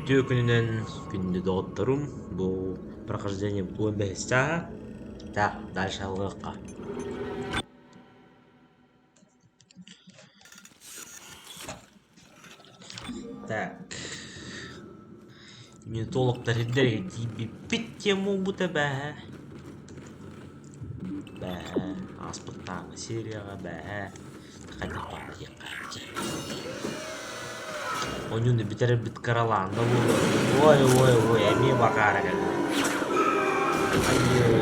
Үтүө күнүнэн күндү доҕотторум, бу прохождение 15 чааһа. Так, дальше алгыахха. Так. Иммунитологтар ирдэригэр тиийбиппит диэн буолбута бээһэ. Бээһэ, ааспыттааҥҥы серияҕа бээһэ хайдах баар диэххэ чэ. Онньуну бүтэрэрбит кыралаан да буолуо. Ой, ой, ой, эмиэ бакаара кэллэ. Айыы.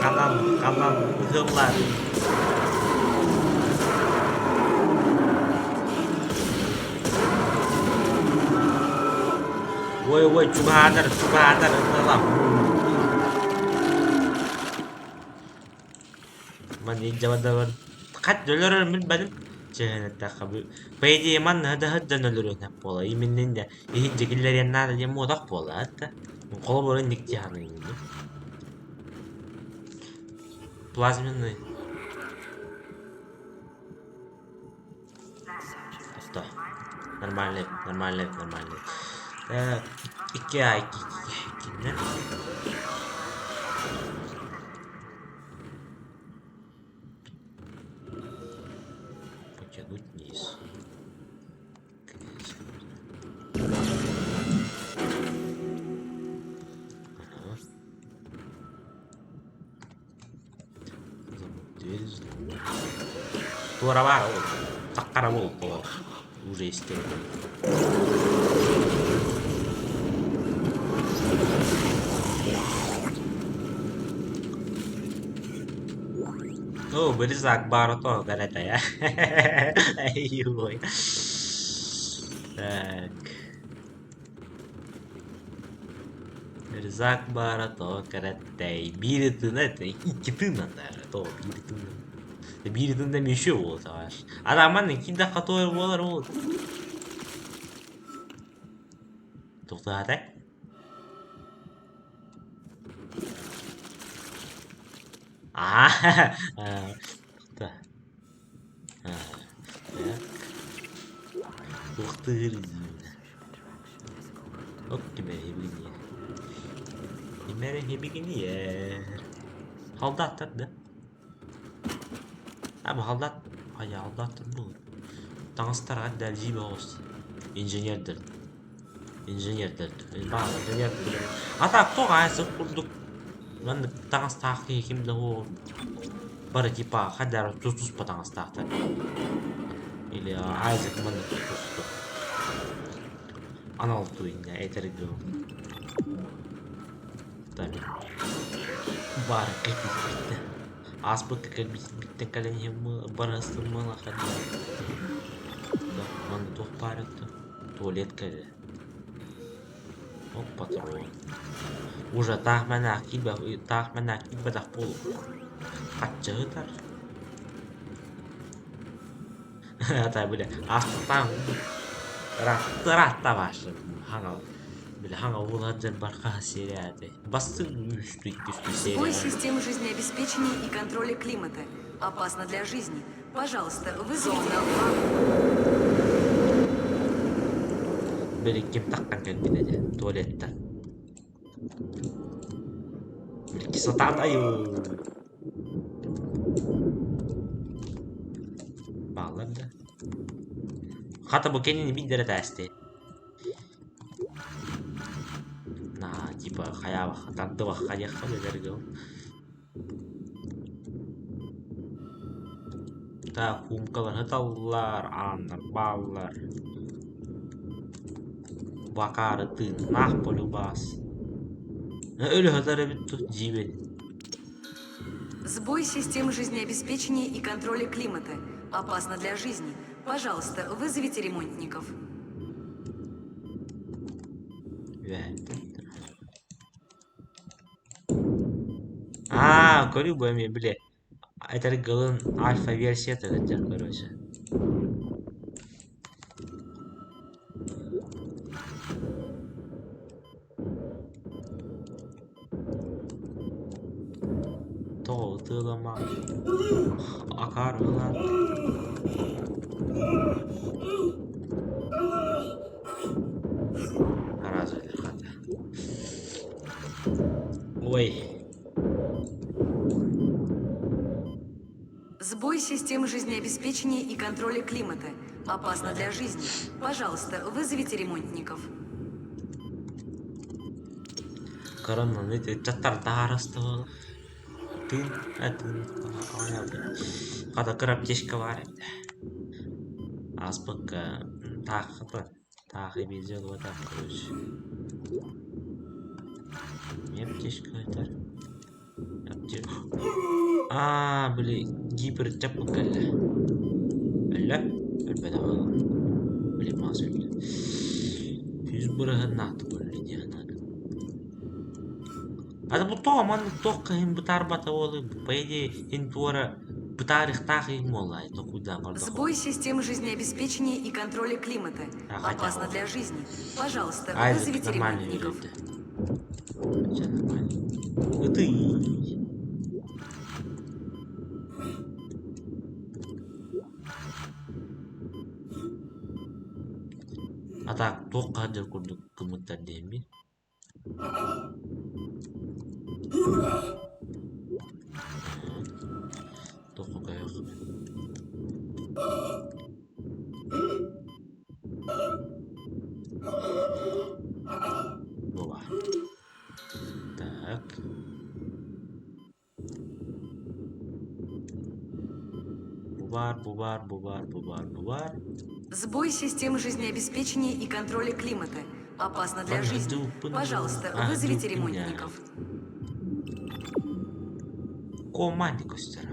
Ханан, ханан ыһыллар. Ой, ой, чугаһаатар, чугаһаатар, ыталам. Ман илдьэ хат өлөрөр билбэтим. Чэһин эттэххэ, по идее манна да сылдьан өлөрүөн буола. Именно да иһирдьэ киллэриэн наада диэн муодах буола да. Холобура инник дии саныыбын. Плазменный. Что? Нормальный, нормальный, нормальный. Так, икки а, икки, икки, икки, Потянуть вниз. Ага. Замок дверь взломан. Туора баар ол. Таккара бол Уже истэн. О, вырезак баар ото кэрэтэ Ой. Так. Рюкзак баара тоҕо кэрэттэй биир ытына это икки тыынан наверное тоҕо биир ытынан биир ытынан еще буолтаҕаш араман икки да хатой буолар ол Туохтаата Аа Туохтыыр Оп кимэрэ хибигинийэ. Кимэрэ хибигинийэ. Халдааттар да? А бу халдаат хайа халдааттар бу. Таҥастара дьиибэ оҕус. Инженердэр. Инженердэр. Баар инженердэр. А так туох аайы курдук маннык таҥастаах киһи ким да суох. Бары типа хайдах тус-туспа таҥастаахтар. Или Айзек маннык тус-туспа. Анал туйна этэргэ Баар кэлбиттэ. Ааспыкка кэлбиттэн кэлэн иһэн барыстыммын Да, манна туох баар этэ? Туалет кэлэ. Оп, патрон. Уже таах мэнаах киирбэх таах мэнаах киирбэтэх буолуо. Хаччыһытар. Ата бile ааспыттаан ыраатта башы хаҥал бile хаҥал буолар барха серия бастыҥ үстүү икки Сбой серия системы жизнеобеспечения и контроля климата. Опасно для жизни. Пожалуйста, вызовите Били ким таххан кэлбит этэ туалеттан били кислотан айыы бааллар да хата бу кэннини биирдэрэ тээсти на типа хайаабахха тардыбахха диэххэ бэдэргэ Так, куумкалар сыталлар, ааннар бааллар. Бакаары тыыннаах полюбас. Өлө сытар эбит тут дьиибэни. Сбой систем жизнеобеспечения и контроля климата. Опасно для жизни. Пожалуйста, вызовите ремонтников. Аа, көрүү бу эмиэ били этэр гылын альфа-версията сылдьар короче. Тоҕо ытыалама акаарылаан. Ой. Сбой системы жизнеобеспечения и контроля климата. Опасно для жизни. Пожалуйста, вызовите ремонтников. Коронаны ыччаттар таарастыбыл. Тыын, тыын, хата кыра аптечка баар эбит. Ааспыкка тааххата таах эбиэдьэ ылбатах короче. Эмиэ аптечка ыытар. Аа, били гипер чаппыт кэллэ. Өллө? Өлбөтөх Били маас өллө. Үс бырыһыннаахтык өллө диэн наада. А бу тоҕо маннык туох кыһын бытаарбата буолуй? По идее, иһин туора бытаарыахтаах иһин буоллаай толкуйдаан көрдөххө. Сбой системы жизнеобеспечения и контроля климата. А хотя Опасно вот. для жизни. Пожалуйста, Айзек вызовите нормально ремонтников. үөрүйдэ. Чэ, нормально. Ытый. А так, туох хаһдыр курдук гыммыттар диэммин. Туохха көйөх. Була. Так. Бу баар, бу баар, бу баар, бу баар, бу баар. Сбой системы жизнеобеспечения и контроля климата. Опасно для Манна жизни. дыуппун Пожалуйста, аа вызовите дыуппун даа. ремонтников. Команди көстөр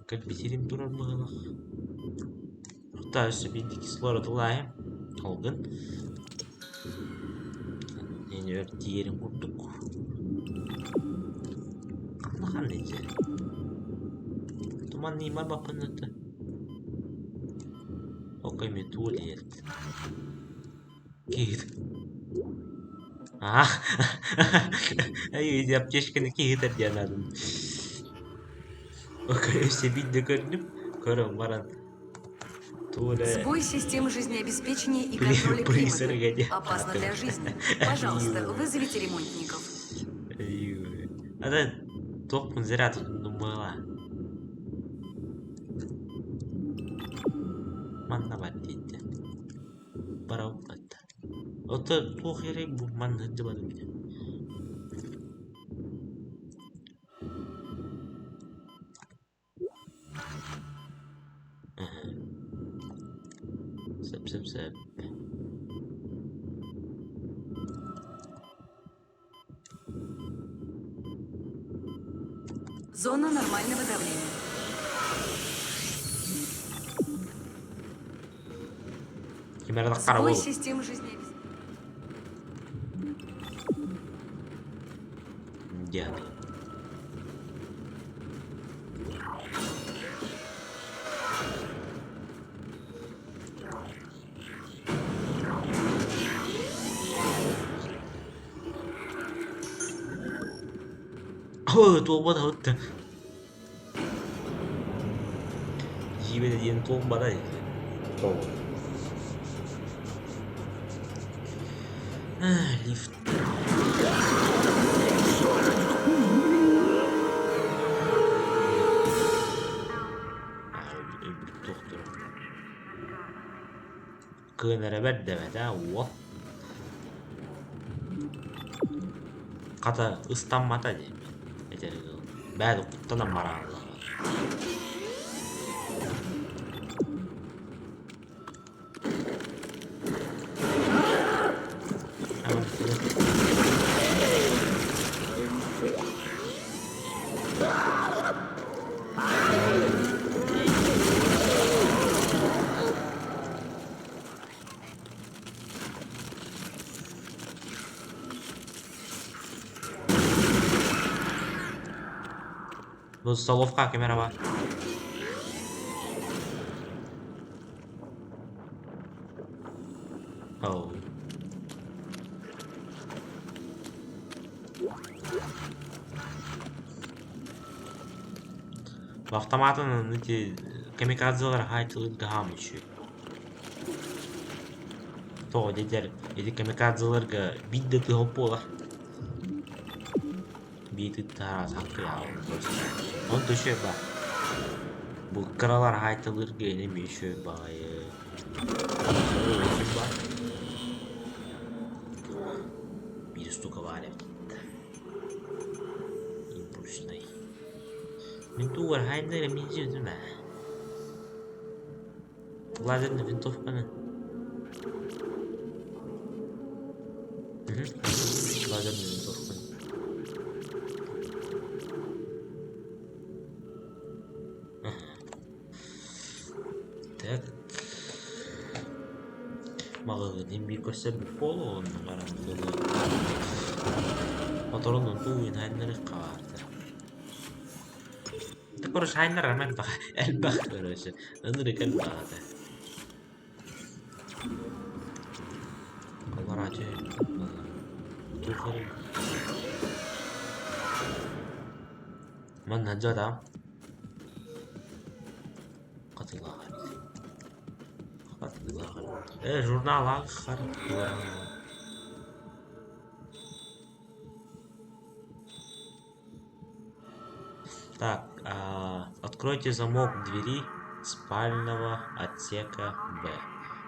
Кэлбитирим турар быһыылаах. Хата өссө биирдэ кислород ылаайым. Алгын. Ини өр тиийэрин курдук. Ханна дьэ. Туман нимар баппыныта. Окей, туалет. Киһит. А, эй, аптечканы киһитэр диэн аатын. Өссө биирдэ көрдүм, көрөн баран тугу эрэ Сбой системы жизнеобеспечения и контроля климата. призрак диэн Опасно для жизни. Пожалуйста, вызовите ремонтников. Ата туохпун зря тутундум быһыылаах. Манна бар диэтэ. Барабыт. Ото туох эрэ бу манна сылдьыбат эбит. Сөп сөп сөп. Зона нормального давления. Ким эрэ Сбой караул. системы жизнеобеспечения. Диэн. Ой, туолбата Дьиибэ диэн туолбата Лифт. Туохтур. Кыын эрэ бэрт эбээт ээ уол. Хата ыстаммата дии этэргэ дылы. Бээ да куттанан барааллар. Бу столовка камера бар. Oh. Бу автоматынан ити камикадзелар хаайтылыыр гаһаам үчүгэй. Тоҕо диэтэр ити камикадзеларга биир да тыһа буолар. Биир тыттаһара саккыйаабыт просто. Онто үчүгэй баар. Бу кыралар хаайталыырга эмиэ үчүгэй баҕайы. Баар. Биир штука баар эбит. Импульснай. Мин тугар хайнар эмиэ дьиэтим ээ. Лазерная винтовканы. Лазерная винтовканы. Так. Маҕаһыын биир көрсөр буолуо онно баран Моторун тууйун хайнары хаарта. Это короче хайнар элбэх элбэх короче. Ынырык элбэх этэ. Аллараа түһэ Манна дьара Хатылаах эбит. Хатылаах эбит. Э, журнал ааххар. Так, откройте замок двери спального отсека Б.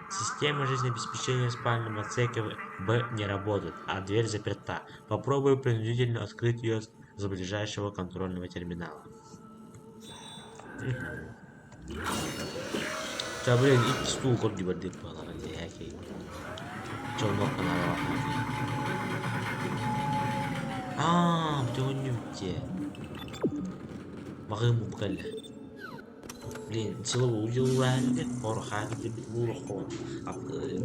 Система жизнеобеспечения в спальном отсеке Б не работает, а дверь заперта. Попробуй принудительно открыть ее с ближайшего контрольного терминала. Ча, блин, икки стул көрдүү бардык буолаҕа дии һээкэй. Дьоннор Аа, бүтүҥүннүбүт Маҕыым кэллэ. Блин, силовой удилуваанды, орхаан булоххон.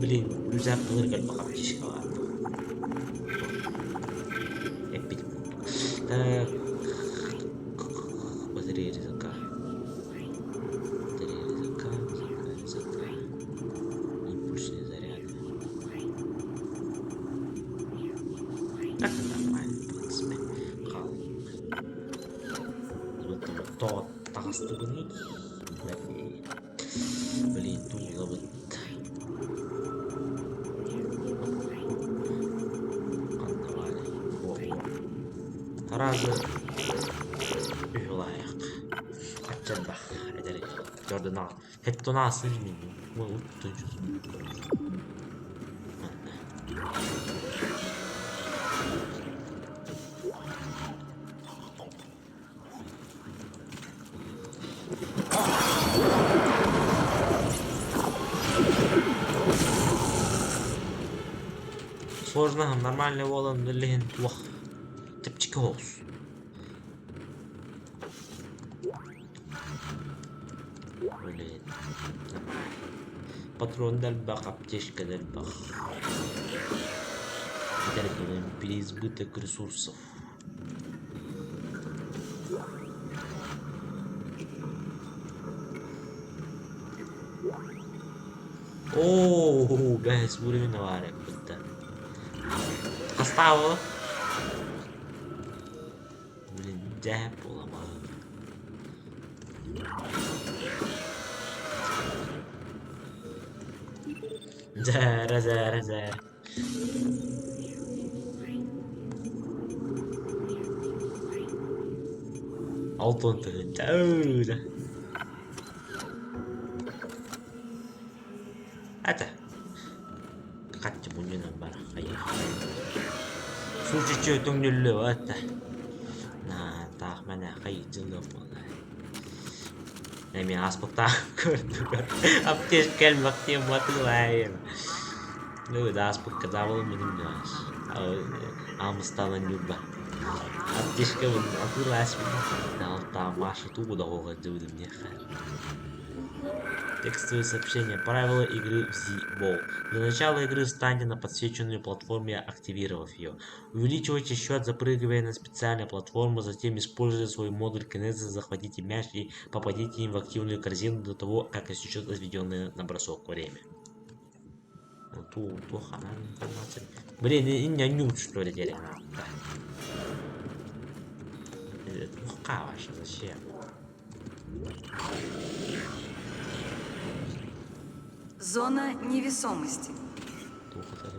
Блин, рюкзак ылыр кэлбэх аптечкалаах. Эппит. Так, батарея рюкзака. Батарея рюкзака, рюкзака, рюкзака. Импульсный заряд. Так нормально, в принципе. Хал. Тоҕо таҕыстыбыный? Блин, туулабыт. Ханна баарый? Таразы үһүлаайах. Аччарбах эдэр Jordan Heptonası Сложно, нормальный буолан билигин туох чэпчэки соҕус. Блин, Патрон да элбэх, аптечка да элбэх. Этэргинэн переизбыток ресурсов. Оо, бэс уровень баар эбит да. Хастаабыла? Блин, дьээп буоламаҕын. Дьээрэ, дьээрэ, дьээрэ. Алтан тыһыынча ыы Ата хаччы мунньунан бар хайа Сучучу төҥнүллүө ата на таах мэнэ хай дьылыа буолла эмиэ ааспыттаах көрдүгэр аптечка элбэх диэн батыылаайым ну да ааспыкка даабылыммытым аамыстаанан ньурба аптечкабын атыылаасмын алтаа Маша тугу да оҕуһа диэххэ. Текстовые сообщения. Правила игры в Z-Ball. Для начала игры встаньте на подсвеченную платформу, активировав ее. Увеличивайте счет, запрыгивая на специальную платформу, затем, используя свой модуль кинезис, захватите мяч и попадите им в активную корзину до того, как истечет отведенное на бросок время. Ту, ту, информация. Блин, не нюк, что ли, деле. Туха вообще, зачем? Зона невесомости. Туох этэр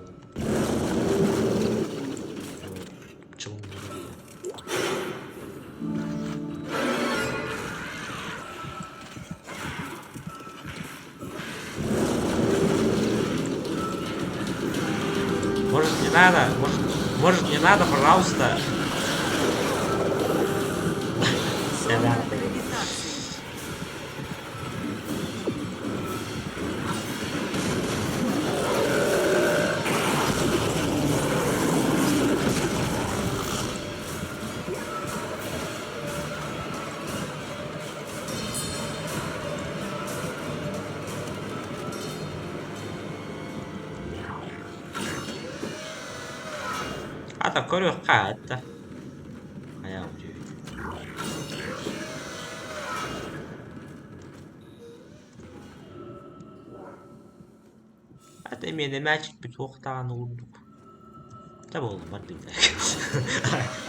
Чылымныыр. Может, не надо? Может, не надо, пожалуйста? Зона гравитации. Ата көрүөххэ аата. Хайа үчүгэй. Ата эмиэ мээчикпит суох даҕаны курдук. Да буоллун бардыбыт.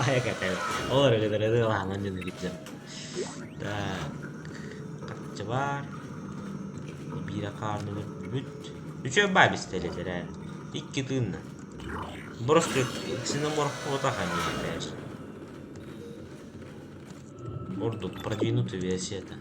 Айа кэтэбит. Ол эрэ ылаһаҥын дьону киирдим. Так, харчы баар. Биирэ хааны көрдүбүт. Үчүгэй баа бистэлэтэр ээ. Икки тыынна. Просто ксеноморфотах они опять. Ордук продвинутая версия это.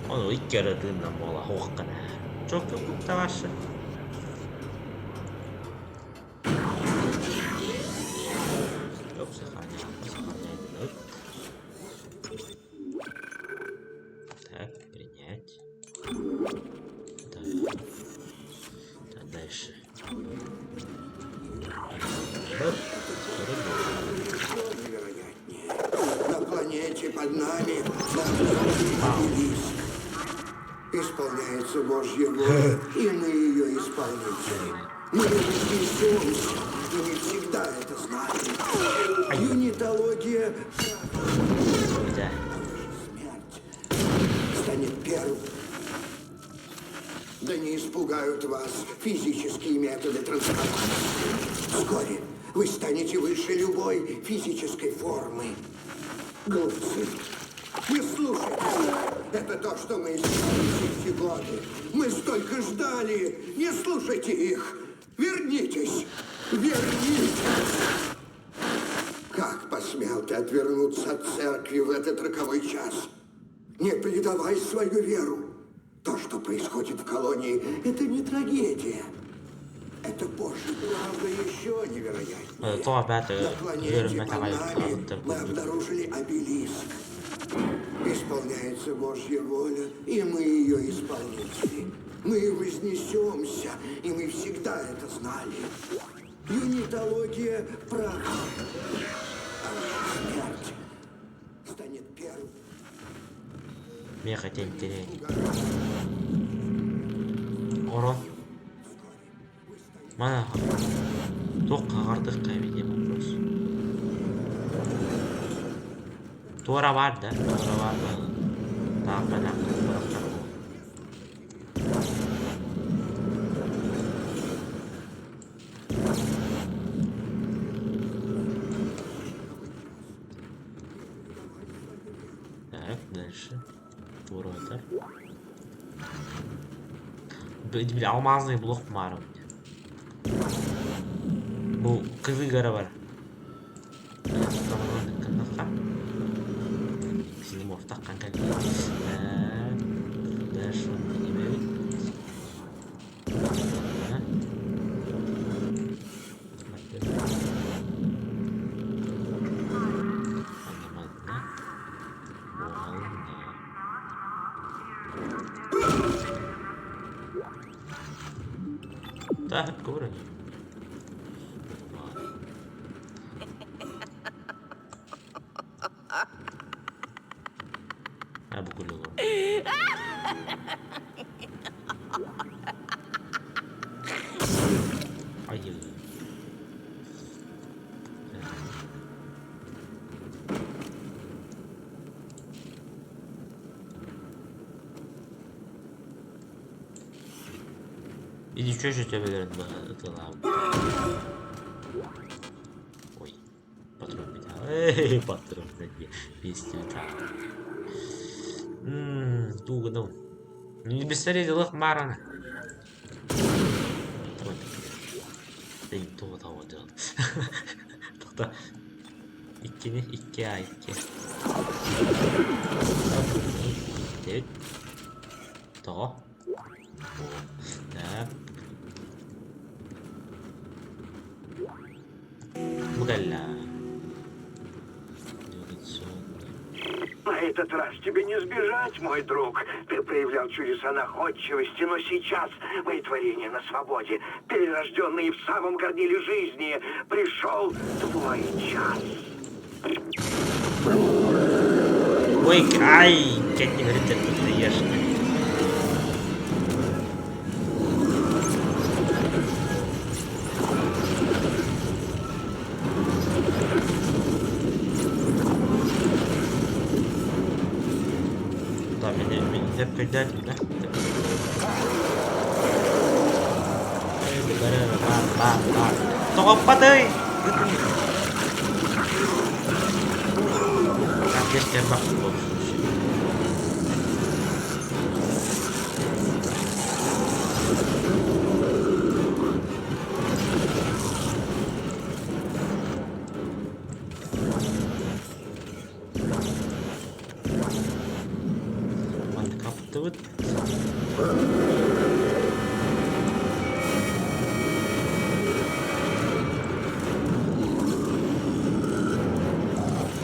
Ону икки эрэ тыыннан буола суоххун ээ. Чокку куттаҕашы. Yok сохраняем, сохраняем. Так, принять. Так. Так, дальше. Оп, Невероятнее. На планете под нами мы обнаружили обелиск. Исполняется Божья воля, и мы ее исполнители. Мы вознесемся, и мы всегда это знали. Юнитология Где? смерть станет первым. Да не испугают вас физические методы трансформации. Вскоре вы станете выше любой физической формы. Глупцы. Не слушайте. Это то, что мы искали все эти годы. Мы столько ждали. Не слушайте их. Вернитесь. Вернитесь. Как посмел ты отвернуться от церкви в этот роковой час? Не предавай свою веру. То, что происходит в колонии, это не трагедия. Это Божья правда еще невероятнее. Тоҕо бэт На планете үөрүммэ под таҕайы нами мы обнаружили обелиск. Исполняется Божья воля, и мы ее исполнители. Мы вознесемся, и мы всегда это знали. Юнитология – прах. А наша смерть станет первым. Миэхэ тэнтэрээни. Орон мана туох хаҕардык эбит диэн вопрос. Туора баар да, туора баар да. Таах бэнэх бырахтар буол. Так, дальше. Туора Били алмазный блок баар Бу кызыгара бар. Ксеноморфтаххан кэлбит. Дальше имеют. Манна. Буолна. Так, говорю. А, бу күлүгү. Ай. Иди чё төбөлөрүн ытылаабыт. Ой, патрон бүтэн. Эй, патроннар диэ, пистолет. Ммм, тугунум. Не бисари дылых марана. Тоқта. Иккини, икки а, икки. Девять. Тоҕо? Так. Бу кэллэ. На этот раз тебе не сбежать, мой друг. Ты проявлял чудеса находчивости, но сейчас мои творения на свободе, перерожденные в самом горниле жизни, пришел твой час. Ой, ай, кэнни өрүтэр ешка. Да, меня, меня предатель, да? Тоҕоппатый! Маннык аптыбыт.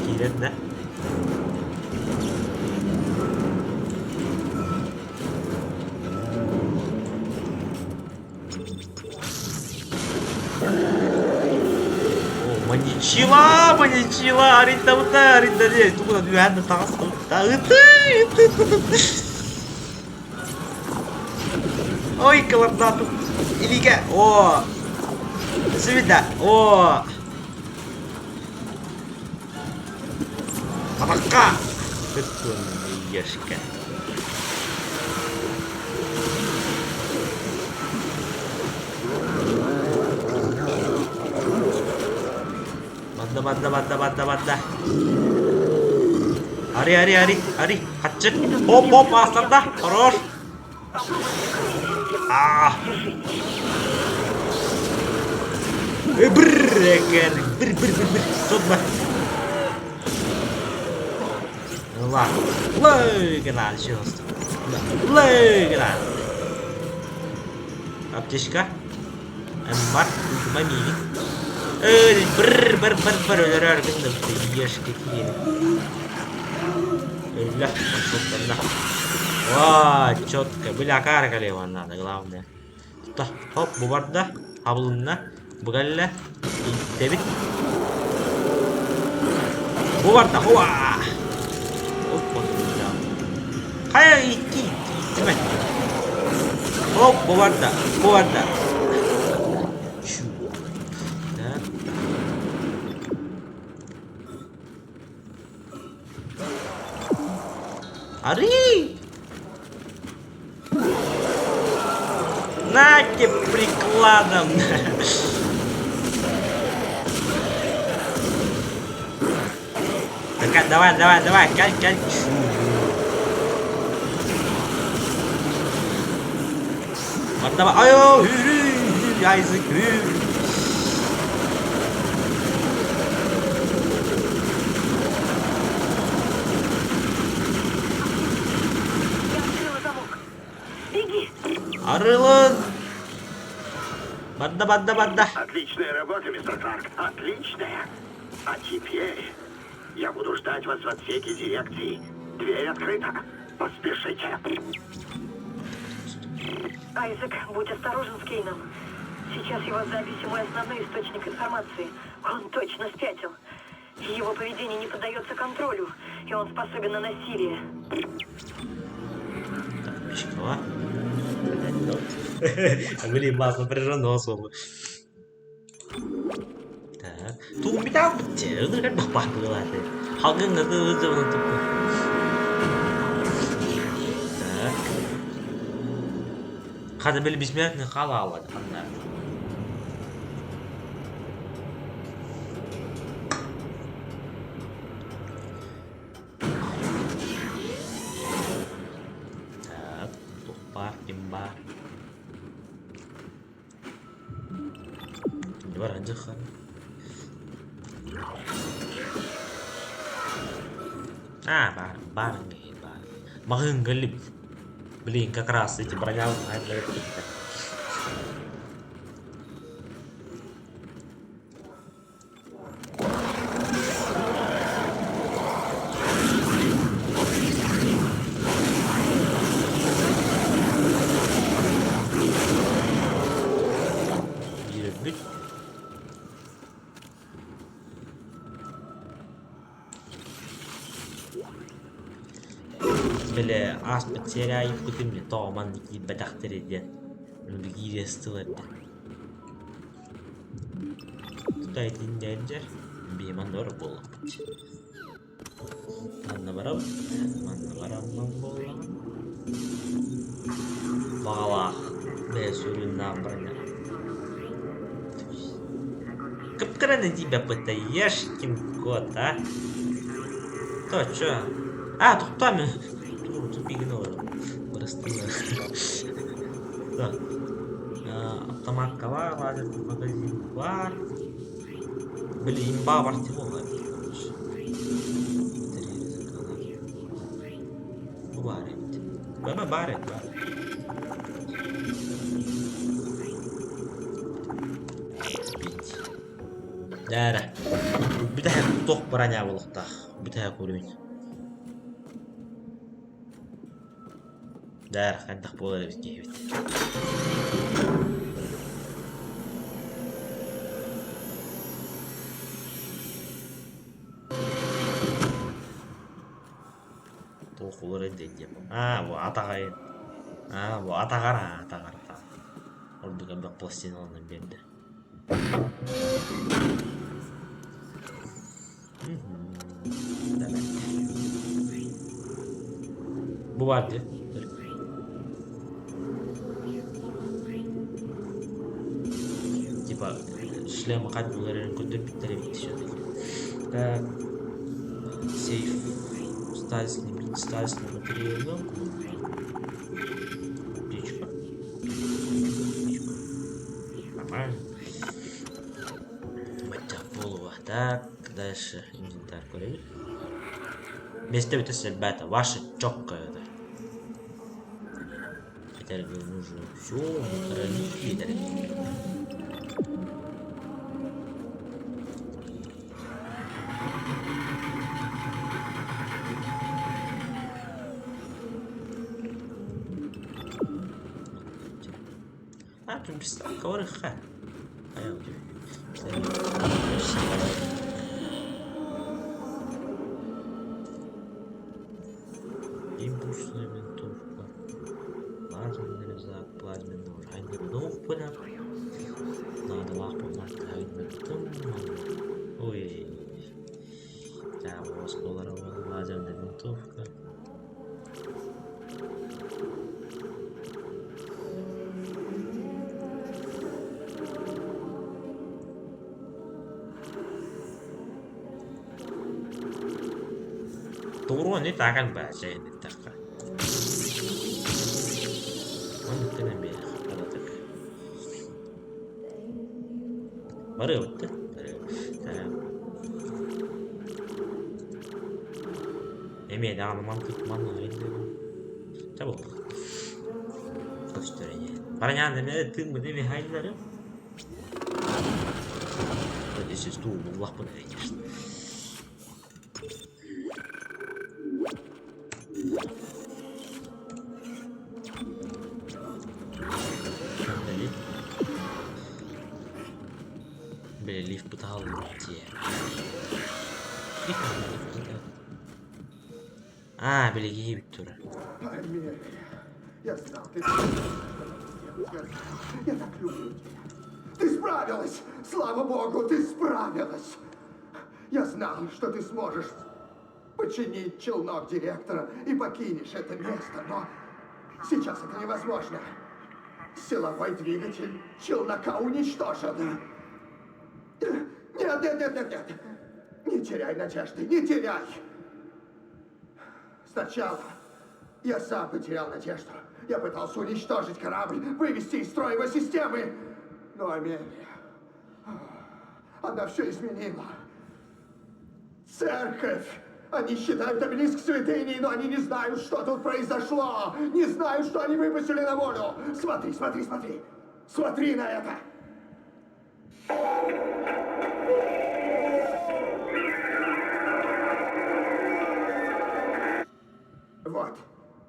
Киирэн да. О, маньячила, маньячила, арендабыта, аренда диэ, тугунан үөһэн да таҕыстыбыта, ыты, ыты, ыты. Ой, кылардаатым. Илигэ, о, Сибида, о. Табакка! Ешка. Барда, барда, барда, барда, барда. Ари, ари, ари, ари, хаччы. Хоп, хоп, маастарда. Хорош. А. Бір, бір, бір, бір, бір. Сотма. Ла. Лыгна, Лыгна. Аптечка. Бар, мамили. Эй, бір, бір, бір, бір, өлөр гынным. Ешке киин. Өллө, соттанна. Ва, четко. Бля, каргалева надо, главное. Тутта, хоп, бу барда. Хабылынна. Бу кэллэ. Ииттэбит. Бу барда, хуа! Оп, Хайа икки, иттимэ. Хоп, бу барда, бу барда. Чу. Так. Арый! На тебе прикладом! Так, давай, давай, давай, каль, каль. Давай, ай, Айзек, Арылын! Барда, барда, барда. Отличная работа, мистер Кларк. Отличная. А теперь я буду ждать вас в отсеке дирекции. Дверь открыта. Поспешите. Айзек, будь осторожен с Кейном. Сейчас его записи мой основной источник информации. Он точно спятил. Его поведение не поддается контролю, и он способен на насилие. Так, Мишкова. Блин, бас напряженно особо. Так. Тугун бүтэ. Ыныргар баппаан быылааты. Халгын ытыы туппу. Так. Хата били бессмертный халала ханна. Бар дьыха. А, бар, бар, бар. Маҕаһыыҥҥа кэллибит. Блин, как раз эти броня Биир өлбүт. Били ааспыт сиэрэ айыппытым тоҕо маннык киирбэтэхтэрий диэн киириэс тыл эрдэ. Тута итиннэ илдьэр, биһи манна барар буоллахпыт. Манна барабыт, манна бараммын буоллаҕа. Баҕалаах бэйэ сүрүннээх броня. Кып-кыраны тиийбэппит да ешкин кот, а? То чё? А, тохтоо мин тупигин олорон. Бырастыы. Так. Автоматка баар, лазерный магазин баар. Блин, имба бар буолла короче. Бу баар эбит. Бама баар эбит баар. Дээрэ. Бүтэһик туох броня буолуохтаах. Бүтэһик уровень. Дээр, хайдах буолар эбит киһибит. Туох буолар эбит диэн. Аа, бу атаҕайын. Аа, бу атаҕар, атаҕар, атаҕар. Ордук элбэх пластина ылынан биэрдэ. Бу баар дии. Типа шлем хат булар эрэн көрдөрбүттэр эбит все-таки. Так, сейф стазисный, стазисный материалы. Птичка. Птичка. Нормально. Баччах буолуо. Так, дальше инвентарь көрөбүт. Место бүтэ ребята, ваше четко это. Хотя бы уже все, мы короли лидеры. А, тут приставка ОРХ. А я у тебя. Импульсная винтовка. Лазерный рюкзак, плазменный нож. Надо лапу Ой. Да, лазерная винтовка. Туруон итаҕан баачайын эттэххэ. Оннук гынан биэриэх харатык. Барыабыт да? Эмиэ даҕаны мантык манна Чэ буолла. Көстөр ини. Бараньаан эмиэ тыыммын эмиэ хайдары. Здесь стул буллахпын конечно. Бля, лифт пытал где? Лифт А, билиги турар. Амелия, я знал, ты сделать. Я так люблю тебя. Ты справилась! Слава богу, ты справилась! Я знал, что ты сможешь починить челнок директора и покинешь это место, но сейчас это невозможно. Силовой двигатель челнока уничтожен. Нет, нет, нет, нет, нет. Не теряй надежды, не теряй. Сначала я сам потерял надежду. Я пытался уничтожить корабль, вывести из строя его системы. Но Амелия... Она все изменила. Церковь! Они считают обелиск святыней, но они не знают, что тут произошло! Не знают, что они выпустили на волю! Смотри, смотри, смотри! Смотри на это! Вот,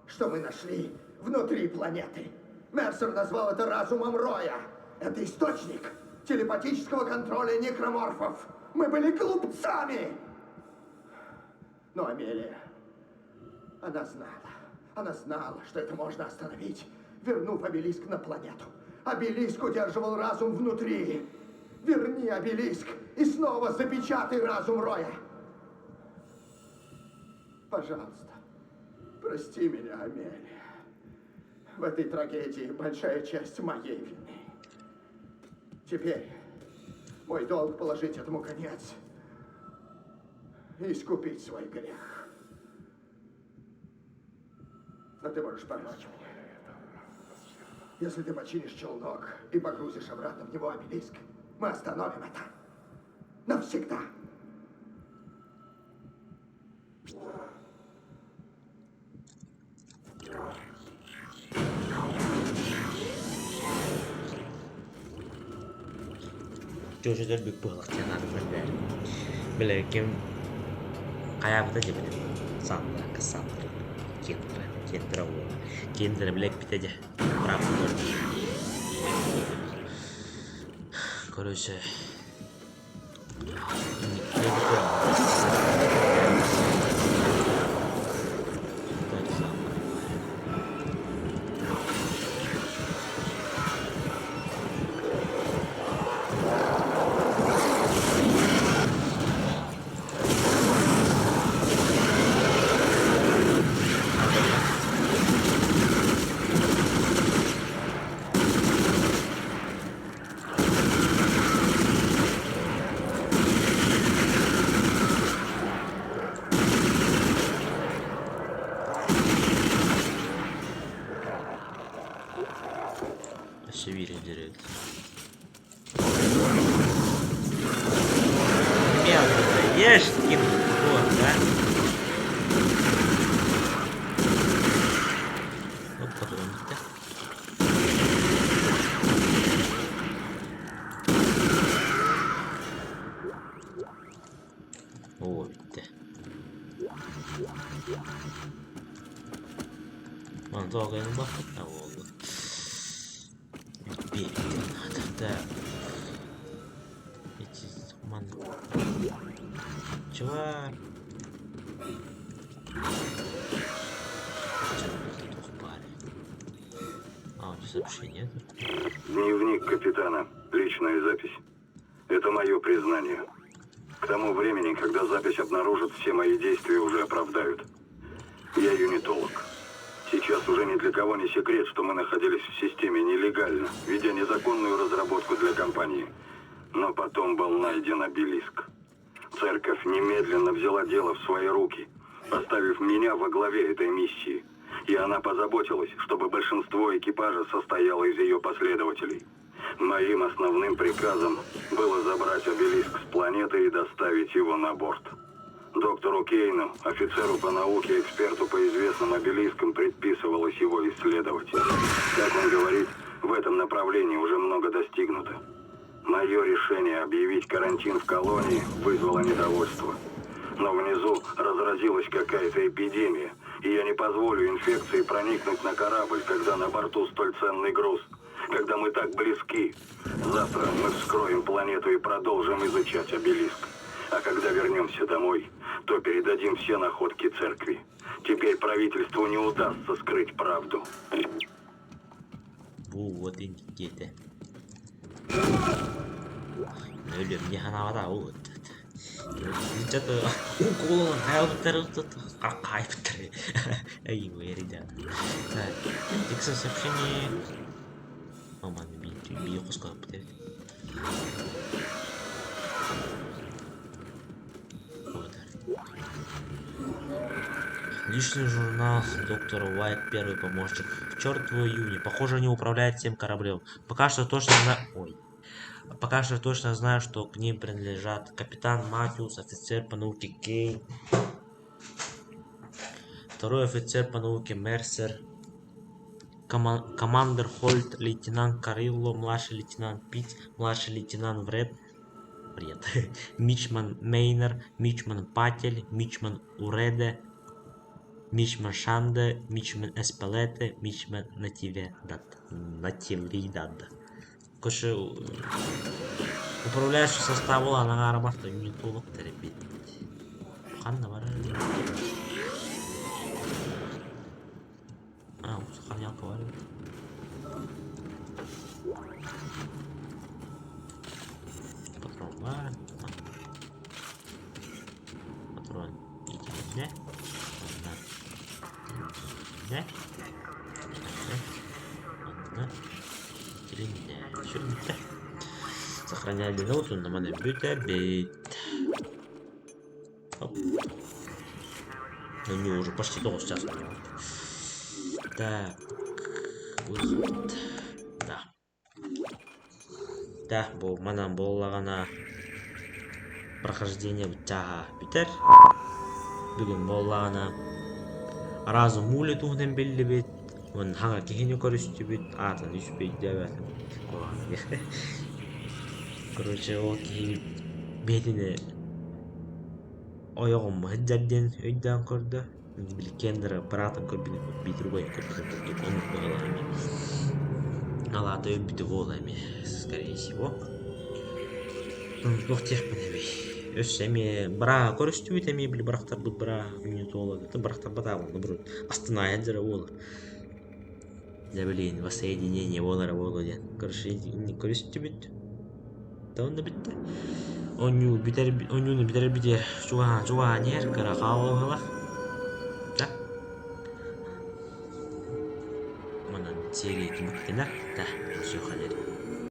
что мы нашли внутри планеты. Мерсер назвал это разумом Роя. Это источник телепатического контроля некроморфов. Мы были глупцами! Но Амелия, она знала, она знала, что это можно остановить, вернув обелиск на планету. Обелиск удерживал разум внутри. Верни обелиск и снова запечатай разум Роя. Пожалуйста, прости меня, Амелия. В этой трагедии большая часть моей вины. Теперь мой долг положить этому конец и искупить свой грех. Но ты можешь помочь мне. Если ты починишь челнок и погрузишь обратно в него обелиск, мы остановим это. Навсегда. Чүөчэлэр бүк быһылах диэн аатырдар бээрэ. Били ким хайаабыта дии били Сандра, Кассандра, Кендра, Кендра уола. Кендра били эппитэ дьэ, правда Короче, Өссө биир өйдөрөбүт. Мелкий, ешкин кот, да? Ну, патрон бүттэ. Оо, бүттэ. Маны тоҕо кыайан ылбаппыт да буолла. Биэриттэн так. Эти ман Чувак. А, сообщение. Дневник капитана. Личная запись. Это мое признание. К тому времени, когда запись обнаружат, все мои действия уже оправдают. Я юнитолог. Сейчас уже ни для кого не секрет, что мы находились в системе нелегально, ведя незаконную разработку для компании. Но потом был найден обелиск. Церковь немедленно взяла дело в свои руки, поставив меня во главе этой миссии. И она позаботилась, чтобы большинство экипажа состояло из ее последователей. Моим основным приказом было забрать обелиск с планеты и доставить его на борт. Доктору Кейну, офицеру по науке, эксперту по известным обелискам, предписывалось его исследовать. Как он говорит, в этом направлении уже много достигнуто. Мое решение объявить карантин в колонии вызвало недовольство. Но внизу разразилась какая-то эпидемия, и я не позволю инфекции проникнуть на корабль, когда на борту столь ценный груз, когда мы так близки. Завтра мы вскроем планету и продолжим изучать обелиск. А когда вернемся домой, то передадим все находки церкви. Теперь правительству не удастся скрыть правду. Бу вот диэтэ. Өлүөм дии санаабата ол уколун хаайбыттар Эй, Так, текст сообщение. Маман би хоско эбит. Вот. Личный журнал доктора Уайт, первый помощник. К черту июня. Похоже, они управляют всем кораблем. Пока что точно на... Ой. Пока что точно знаю, что к ним принадлежат капитан Матиус, офицер по науке Кейн, второй офицер по науке Мерсер, командир Хольт, лейтенант Карилло, младший лейтенант Питт, младший лейтенант Вред, Бред, мичман Мейнер, мичман Патель, мичман Уреде, мичман Шанде, мичман Эспелете, мичман Нативедад. Нативидад. Короче, управляющий состав буолан аҥаара барта юнитологтар эбит. Ханна барар? А, сохранялка бар эбит. Патрон бар. Патрон итиннэ. Онно. Итиннэ. Онно. Итиннэ. Сүрүннэ. Сохраняй минуту, на маны бүтэбит. Оп. Ну, не уже почти 9 час. Так. Выход. Да. Да, бу манан буоллаҕына прохождение чааһа бүтэр. Бүгүн буоллаҕына разум мули туһунан биллибит, уонна хаҥа киһини көрүстүбүт, аатын үчүгэйдээбэтим. Короче, ол киһи бэйэтин ойоҕум сылдьар диэн өйдөөн көрдө. Били Кендера быраатын көрбүтүн биир убайын көрбүтүн курдук оннук быһыылаах эмиэ. Ол аата өлбүтэ буолуо эмиэ, скорее всего. Туох диэхпин эбий. Өссө эмиэ бырааһы көрүстүбүт эмиэ били бырахтарбыт бырааһы минутуола бырахтарбатаҕа буолла астынаайан дьара буолар. Дьэ билигин воссоединение буолара буолуо диэн. Короче көрүстүбүт. Да бүттэ. Оонньуу бүтэр оонньууну бүтэрэрбитигэр чугаһаан чугаһаан иһэр кыра хааллылар. Да. Манан серия түмүктэнэр. Да, көрсүөххэ диэри.